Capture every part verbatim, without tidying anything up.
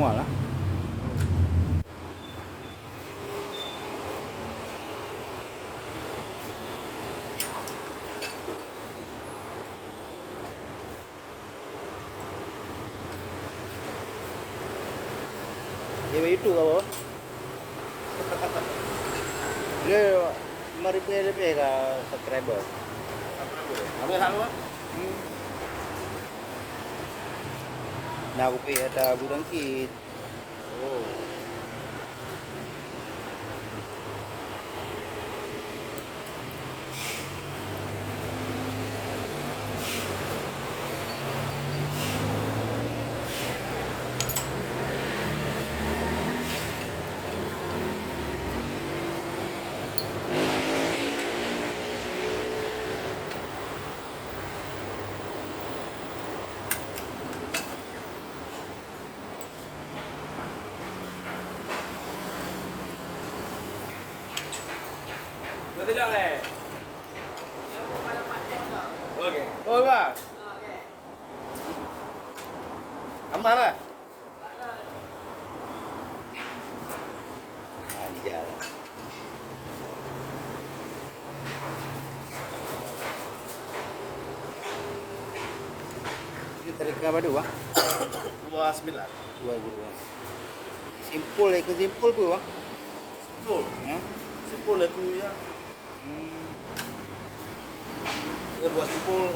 Malah. Dia itu kau. Dia lima ribu lebih ke subscriber. Apa hal apa? Hmm. Nah, aku pergi ada gudang kit. Oh. Betul tak, eh? Okey. Oh, bah. Aman lah. Ajar. Ini tarikh ke apa tu, Bang? Dua sembilan. Dua ribu dua. Simpul, ikut simpul pun, Bang? Simpul. Ya? Simpul aku, ya. Hmm. Dia buat simpul.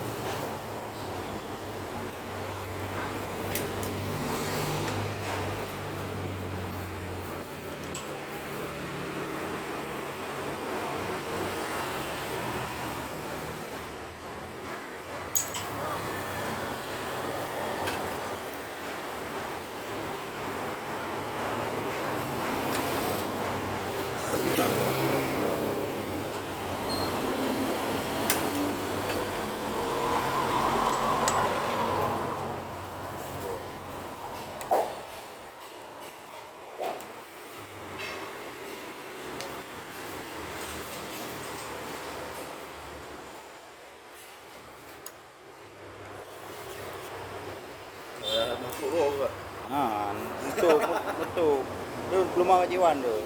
Eh, mangkuk roh ke? Ha, untuk, untuk. Tu keluar Jiwan tu.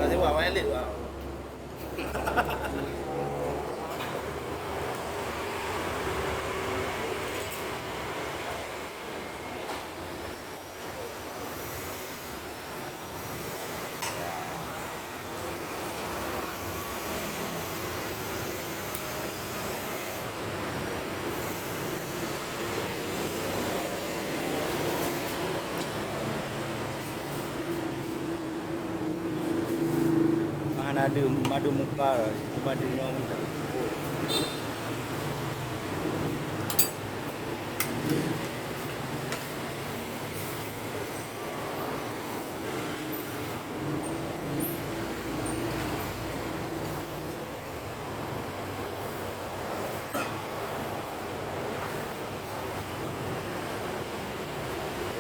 Terima kasih, Wak. Wak Elid, Wak. Hana deuh, madu muka, madu nyoe.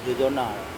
Di zona.